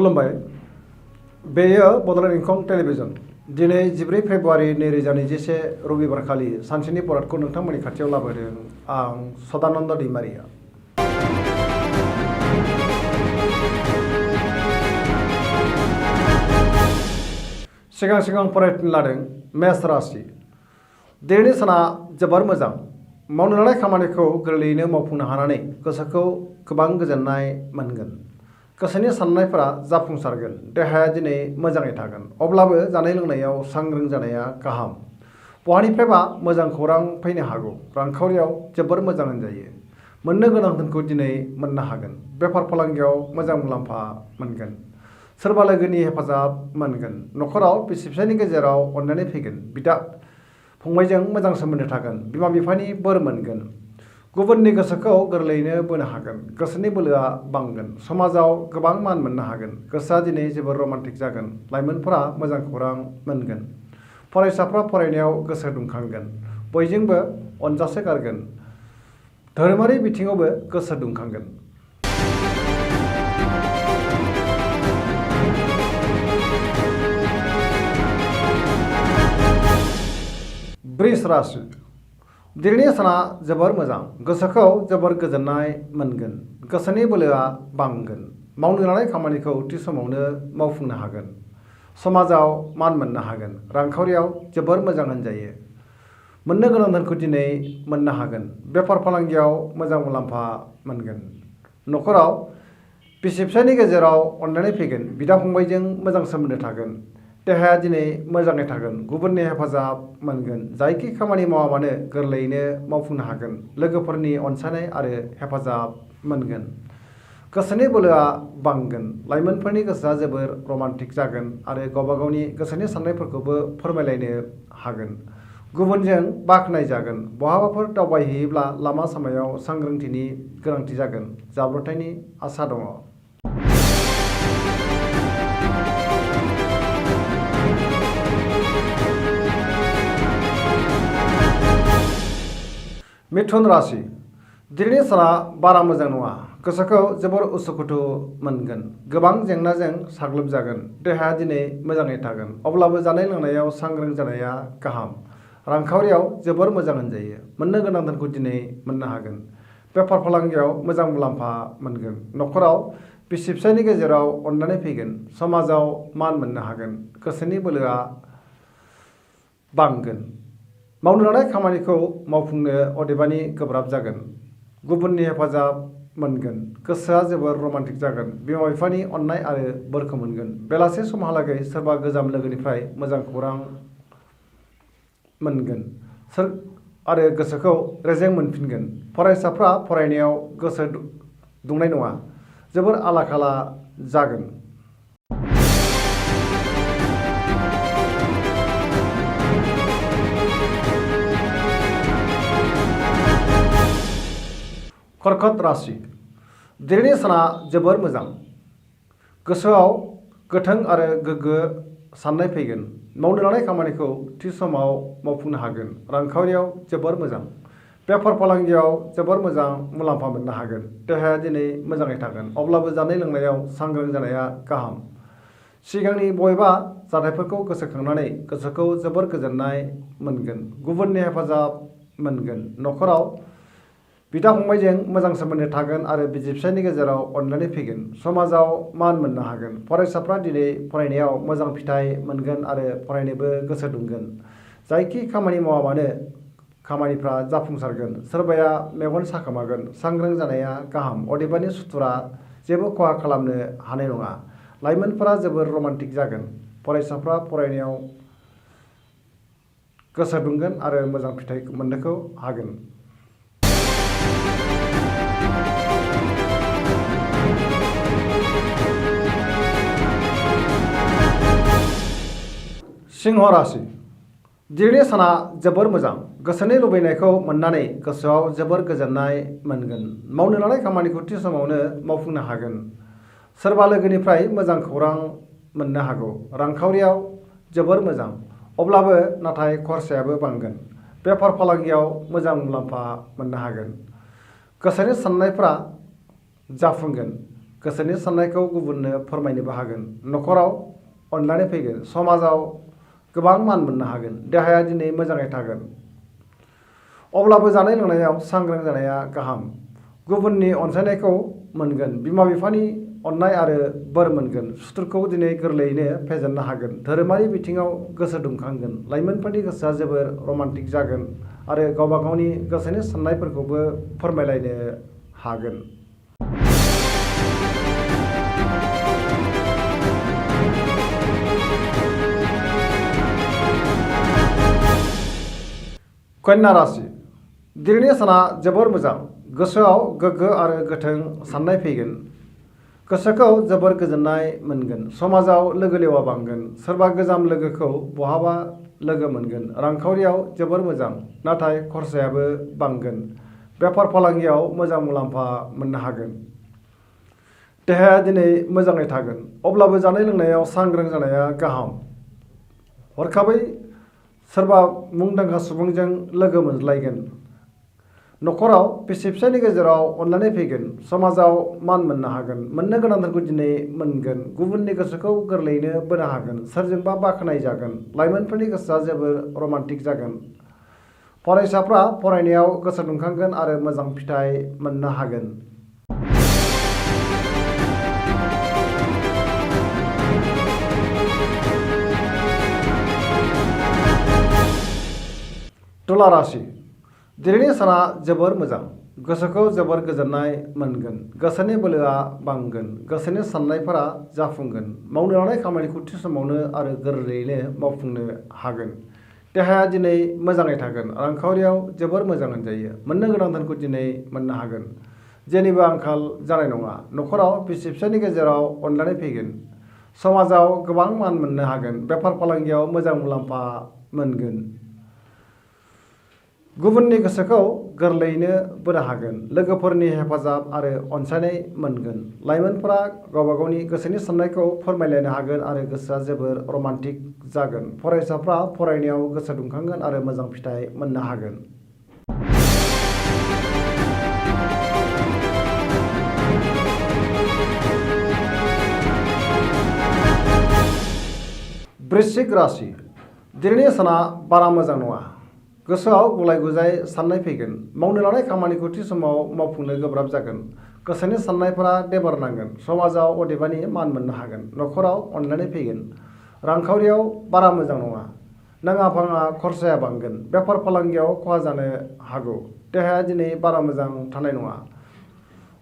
खुलुमबाय। बेयो बड'लेण्ड इंखं टेलिभिजन। दिनै 14 फेब्रुवारि 2021 रबिबारखालि सानसेनि बरादखौ नोंथांमोननि खाथियाव लाबोदों आं सदानन्द दैमारिया। सिगां फरायनो लादों मेष राशि। दिनैनि साना जोबोर मोजां। मावनो लानाय खामानिखौ गोरलैयैनो मावफुंनो हानानै गोसोखौ गोबां गोजोननाय मोनगोन। गोसोनि साननायफोरा जाफुंसारगोन। देहाया दिनै मोजाङै थागोन। अब्लाबो जानाय लोंनायाव सांग्रां जानाया गाहाम। बहानिफ्रायबा मोजां खौरां फैनो हागौ। रांखावरियाव जोबोर मोजां होनजायो। मोननो गोनां धोनखौ दिनै मोननो हागोन। बेफार फालांगियाव मोजां मुलाम्फा मोनगोन। सोरबा लोगोनि हेफाजाब मोनगोन। न'खराव बिसि फिसायनि गेजेराव अनलायनाय फैगोन। बिदा फंबायजों मोजां सोमोन्दो थागोन। बिमा बिफानि बोर मोनगोन। गुबुननि गोसोखौ गोरलैयैनो बोनो हागोन। गोसोनि बोलोआ बांगोन। समाजाव गोबां मान मोननो हागोन। गोसोआ दिनै जोबोर रमान्टिक जागोन। लाइमोनफोरा मोजां खौरां मोनगोन। फरायसाफ्रा फरायनायाव गोसो दुंखांगोन। बयजोंबो अनजासोगारगोन। धोरोमारि बिथिङावबो गोसो दुंखांगोन। वृष राशि। दिनैनि साना जोबोर मोजां। गोसोखौ जोबोर गोजोननाय मोनगोन। गोसोनि बोलोआ बांगोन। मावनो लानाय खामानिखौ थि समावनो मावफुंनो हागोन। समाजाव मान मोननो हागोन। रांखावरियाव जोबोर मोजां होनजायो। मोननो गोनां धोनखौ दिनै मोननो हागोन। बेफार फालांगियाव मोजां मुलाम्फा मोनगोन। न'खराव बिसि फिसायनि गेजेराव अनलायनाय फैगोन। बिदा फंबायजों मोजां सोमोन्दो थागोन। देहाया दिनै मोजाङै थागोन। गुबुननि हेफाजाब मोनगोन। जायखि खामानि मावा मानो गोरलैयैनो मावफुंनो हागोन। लोगोफोरनि अनसायनाय आरो हेफाजाब मोनगोन। गोसोनि बोलोआ बांगोन। लाइमोनफोरनि गोसोआ जोबोर रमान्टिक जागोन आरो गावबा गावनि गोसोनि साननायफोरखौबो फोरमायलायनो हागोन। गुबुनजों बाख्नायजागोन। बहाबाफोर दावबायहैयोब्ला लामा सामायाव सांग्रांथिनि गोनांथि जागोन। जाब्रबथायनि आसा दङ। मिथुन राशि। दिनैनि साना बारा मोजां नङा। गोसोखौ जोबोर उसुखुथु मोनगोन। गोबां जेंनाजों साग्लोबजागोन। देहाया दिनै मोजाङै थागोन। अब्लाबो जानाय लोंनायाव सांग्रां जानाया गाहाम। रांखावरियाव जोबोर मोजां होनजायो। मोननो गोनां धोनखौ दिनै मोननो हागोन। बेफार फालांगियाव मोजां मुलाम्फा मोनगोन। न'खराव बिसि फिसायनि गेजेराव अनलायनाय फैगोन। समाजाव मान मोननो हागोन। गोसोनि बोलोआ बांगोन। मावनो लानाय खामानिखौ मावफुंनो अदेबानि गोब्राब जागोन। गुबुननि हेफाजाब मोनगोन। गोसोआ जोबोर रमान्टिक जागोन। बिमा बिफानि अननाय आरो बोरखौ मोनगोन। बेलासे समहालागै सोरबा गोजाम लोगोनिफ्राय मोजां खौरां मोनगोन आरो गोसोखौ रेजें मोनफिनगोन। फरायसाफ्रा फरायनायाव गोसो दुंनाय नङा। जोबोर आला खाला जागोन। कर्कट राशि। दिनैनि साना जोबोर मोजां। गोसोआव गोथों आरो गोग्गो साननाय फैगोन। मावनो लानाय खामानिखौ थि समाव मावफुंनो हागोन। रांखावरियाव जोबोर मोजां। बेफार फालांगियाव जोबोर मोजां मुलाम्फा मोननो हागोन। देहाया दिनै मोजाङै थागोन। अब्लाबो जानाय लोंनायाव सांग्रां जानाया गाहाम। सिगांनि बबेबा जाथायफोरखौ गोसोखांनानै गोसोखौ जोबोर गोजोननाय मोनगोन। गुबुननि हेफाजाब मोनगोन। न'खराव बिदा फंबायजों मोजां सोमोन्दो थागोन आरो बिसि फिसायनि गेजेराव अनलायनाय फैगोन। समाजाव मान मोननो हागोन। फरायसाफ्रा दिनै फरायनायाव मोजां फिथाइ मोनगोन आरो फरायनोबो गोसो दुंगोन। जायखि खामानि मावा मानो खामानिफ्रा जाफुंसारगोन। सोरबाया मेगन साखोमागोन। सांग्रां जानाया गाहाम। अदेबानि सुथुरा जेबो खहा खालामनो हानाय नङा। लाइमोनफोरा जोबोर रमान्टिक जागोन। फरायसाफ्रा फरायनायाव गोसो दुंगोन आरो मोजां फिथाइ मोननोखौ हागोन। सिंह राशि। दिनैनि साना जोबोर मोजां। गोसोनि लुबैनायखौ मोननानै गोसोआव जोबोर गोजोननाय मोनगोन। मावनो लानाय खामानिखौ थि समावनो मावफुंनो हागोन। सोरबा लोगोनिफ्राय मोजां खौरां मोननो हागौ। रांखावरियाव जोबोर मोजां। अब्लाबो नाथाय खरसायाबो बांगोन। बेफार फालांगियाव मोजां मुलाम्फा मोननो हागोन। गोसोनि साननायफ्रा जाफुंगोन। गोसोनि साननायखौ गुबुननो फोरमायनोबो हागोन। न'खराव अनलायनाय फैगोन। समाजाव गोबां मान मोननो हागोन। देहाया दिनै मोजाङै थागोन। अब्लाबो जानाय लोंनायाव सांग्रां जानाया गाहाम। गुबुननि अनसायनायखौ मोनगोन। बिमा बिफानि अननाय आरो बोर मोनगोन। सुथुरखौ दिनै गोरलैयैनो फेजेननो हागोन। धोरोमारि बिथिङाव गोसो दुंखांगोन। लाइमोनफोरनि गोसोआ जोबोर रमान्टिक जागोन आरो गावबा गावनि गोसोनि साननायफोरखौबो फोरमायलायनो हागोन। कन्या राशि। दिनैनि साना जोबोर मोजां। गोसोआव गोग्गो आरो गोथों साननाय फैगोन। गोसोखौ जोबोर गोजोननाय मोनगोन। समाजाव लोगो लेवा बांगोन। सोरबा गोजाम लोगोखौ बहाबा लोगो मोनगोन। रांखावरियाव जोबोर मोजां, नाथाय खरसायाबो बांगोन। बेफार फालांगियाव मोजां मुलाम्फा मोननो हागोन। देहाया दिनै मोजाङै थागोन। अब्लाबो जानाय लोंनायाव सांग्रां जानाया गाहाम। हरखाबै सोरबा मुंदांखा सुबुंजों लोगो मोनज्लायगोन। न'खराव बिसि फिसायनि गेजेराव अनलायनाय फैगोन। समाजाव मान मोननो हागोन। मोननो गोनांफोरखौ दिनै मोनगोन। गुबुननि गोसोखौ गोरलैयैनो बोनो हागोन। सोरजोंबा बाख्नाय जागोन। लाइमोनफोरनि गोसोआ जोबोर रमान्टिक जागोन। फरायसाफ्रा फरायनायाव गोसो दुंखांगोन आरो मोजां फिथाइ मोननो हागोन। तुला राशि। दिनैनि साना जोबोर मोजां। गोसोखौ जोबोर गोजोननाय मोनगोन। गोसोनि बोलोआ बांगोन। गोसोनि साननायफोरा जाफुंगोन। मावनो लानाय खामानिखौ थि समावनो आरो गोरलैयैनो मावफुंनो हागोन। देहाया दिनै मोजाङै थागोन। रांखावरियाव जोबोर मोजां होनजायो। मोननो गोनां धोनखौ दिनै मोननो हागोन। जेनिबो आंखाल जानाय नङा। न'खराव बिसि फिसायनि गेजेराव अनलायनाय फैगोन। समाजाव गोबां मान मोननो हागोन। बेफार फालांगियाव मोजां मुलाम्फा मोनगोन। गुबुननि गोसोखौ गोरलैयैनो बोनो हागोन। लोगोफोरनि हेफाजाब आरो अनसायनाय मोनगोन। लाइमोनफोरा गावबा गावनि गोसोनि साननायखौ फोरमायलायनो हागोन आरो गोसोआ जोबोर रमान्टिक जागोन। फरायसाफ्रा फरायनायाव गोसो दुंखांगोन आरो मोजां फिथाइ मोननो हागोन। वृश्चिक राशि। दिनैनि साना बारा मोजां नङा। गोसोआव गुलाय गुजाय साननाय फैगोन। मावनो लानाय खामानिखौ थि समाव मावफुंनो गोब्राब जागोन। गोसोनि साननायफोरा देबार नांगोन। समाजाव अदेबानि मान मोननो हागोन। न'खराव अनलायनाय फैगोन। रांखावरियाव बारा मोजां नङा। नाङा फाङा खरसाया बांगोन। बेफार फालांगियाव खहा जानो हागौ। देहाया दिनै बारा मोजां थानाय नङा।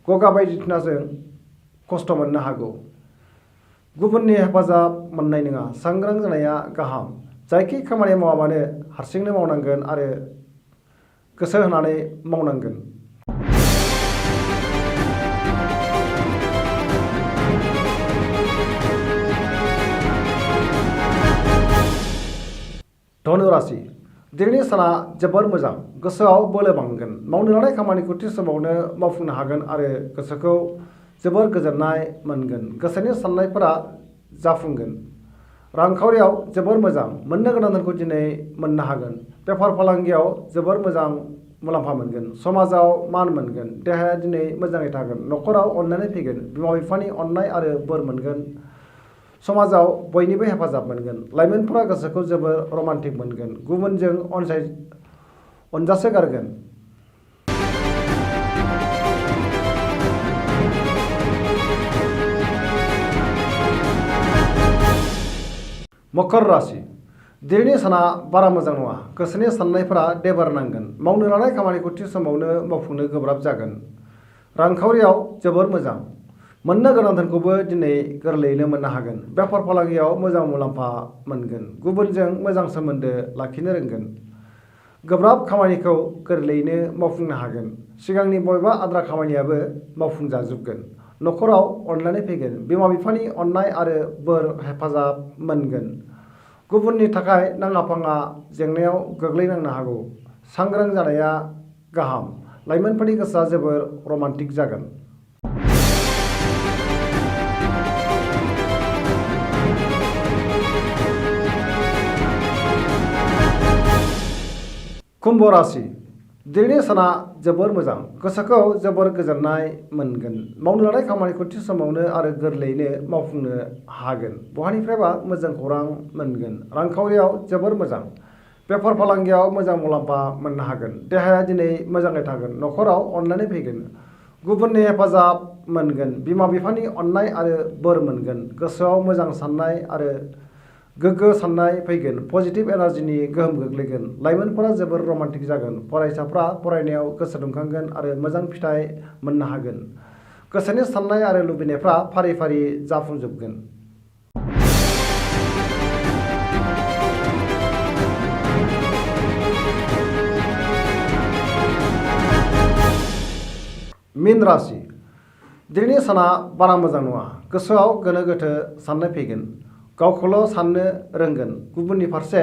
गगा बायदिसिनाजों खस्थ' मोननो हागौ। गुबुननि हेफाजाब मोननाय नङा। सांग्रां जानाया गाहाम। जायखि खामानि मावा मानो हारसिंनो मावनांगोन आरो गोसो होनानै मावनांगोन। धनु राशि। दिनैनि साना जोबोर मोजां। गोसोआव बोलो बांगोन। मावनो लानाय खामानिखौ थि समावनो मावफुंनो हागोन आरो गोसोखौ जोबोर गोजोननाय मोनगोन। गोसोनि साननायफोरा जाफुंगोन। रांखावरियाव जोबोर मोजां। मोननो गोनां धोनखौ दिनै मोननो हागोन। बेफार फालांगियाव जोबोर मोजां मुलाम्फा मोनगोन। समाजाव मान मोनगोन। देहाया दिनै मोजाङै थागोन। न'खराव अनलायनाय फैगोन। बिमा बिफानि अननाय आरो बोर मोनगोन। समाजाव बयनिबो हेफाजाब मोनगोन। लाइमोनफोरा गोसोखौ जोबोर रमान्टिक मोनगोन। गुबुनजों अनजासोगारगोन। मकर राशि। दिनैनि साना बारा मोजां नङा। गोसोनि साननायफोरा देबार नांगोन। मावनो लानाय खामानिखौ थि समावनो मावफुंनो गोब्राब जागोन। रांखावरियाव जोबोर मोजां। मोननो गोनां धोनखौबो दिनै गोरलैयैनो मोननो हागोन। बेफार फालांगियाव मोजां मुलाम्फा मोनगोन। गुबुनजों मोजां सोमोन्दो लाखिनो रोंगोन। गोब्राब खामानिखौ गोरलैयैनो मावफुंनो हागोन। सिगांनि बबेबा आद्रा खामानियाबो मावफुंजाजोबगोन। न'खराव अनलायनाय फैगोन। बिमा बिफानि अननाय आरो बोर हेफाजाब मोनगोन। गुबुननि थाखाय नाङा फाङा जेंनायाव गोग्लैनांनो हागौ। सांग्रां जानाया गाहाम। लाइमोनफोरनि गोसोआ जोबोर रमान्टिक जागोन। कुम्भ राशि। दिनैनि साना जोबोर मोजां, गोसोखौ जोबोर गोजोननाय मोनगोन। मावनो लानाय खामानिखौ थि समावनो आरो गोरलैयैनो मावफुंनो हागोन। बहानिफ्रायबा मोजां खौरां मोनगोन। रांखावरियाव जोबोर मोजां। बेफार फालांगियाव मोजां मुलाम्फा मोननो हागोन। देहाया दिनै मोजाङै थागोन। न'खराव अननानै फैगोन। गुबुननि हेफाजाब मोनगोन। बिमा बिफानि अननाय आरो बोर मोनगोन। गोसोआव मोजां साननाय आरो गोग्गो साननाय फैगोन। पजिटिभ एनार्जिनि गोहोम गोग्लैगोन। लाइमोनफोरा जोबोर रमान्टिक जागोन। फरायसाफ्रा फरायनायाव गोसो दुंखांगोन आरो मोजां फिथाइ मोननो हागोन। गोसोनि साननाय आरो लुबैनायफ्रा फारि फारि जाफुंजोबगोन। मीन राशि, दिनैनि साना बारा मोजां नङा। गोसोआव गोनो गोथो साननाय फैगोन। गावखौल' साननो रोंगोन, गुबुननि फारसे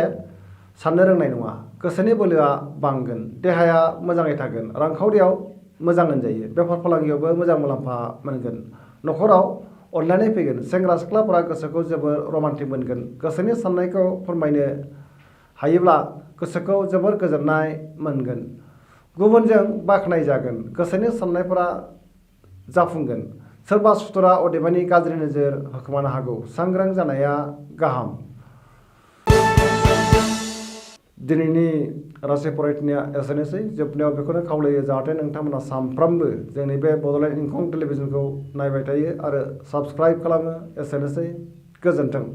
साननो रोंनाय नङा। गोसोनि बोलोआ बांगोन। देहाया मोजाङै थागोन। रांखावरियाव मोजां होनजायो। बेफार फालांगियावबो मोजां मुलाम्फा मोनगोन। न'खराव अनलायनाय फैगोन। सेंग्रा सिख्लाफोरा गोसोखौ जोबोर रमान्टिक मोनगोन। गोसोनि साननायखौ फोरमायनो हायोब्ला गोसोखौ जोबोर गोजोननाय मोनगोन। गुबुनजों बाख्नायजागोन। गोसोनि साननायफोरा जाफुंगोन। सोरबा सुथुरा अदेबानि गाज्रि नोजोर होखोमानो हागौ। सांग्रां जानाया गाहाम। दिनैनि राशि फरायथिनाया एसेनोसै। जोबनायाव बेखौनो खावलायो जाहाथे नोंथांमोना सानफ्रामबो जोंनि बे बड'लेण्ड इंखं टेलिभिजनखौ नायबाय थायो आरो साबस्क्राइब खालामो। एसेनोसै, गोजोन्थों।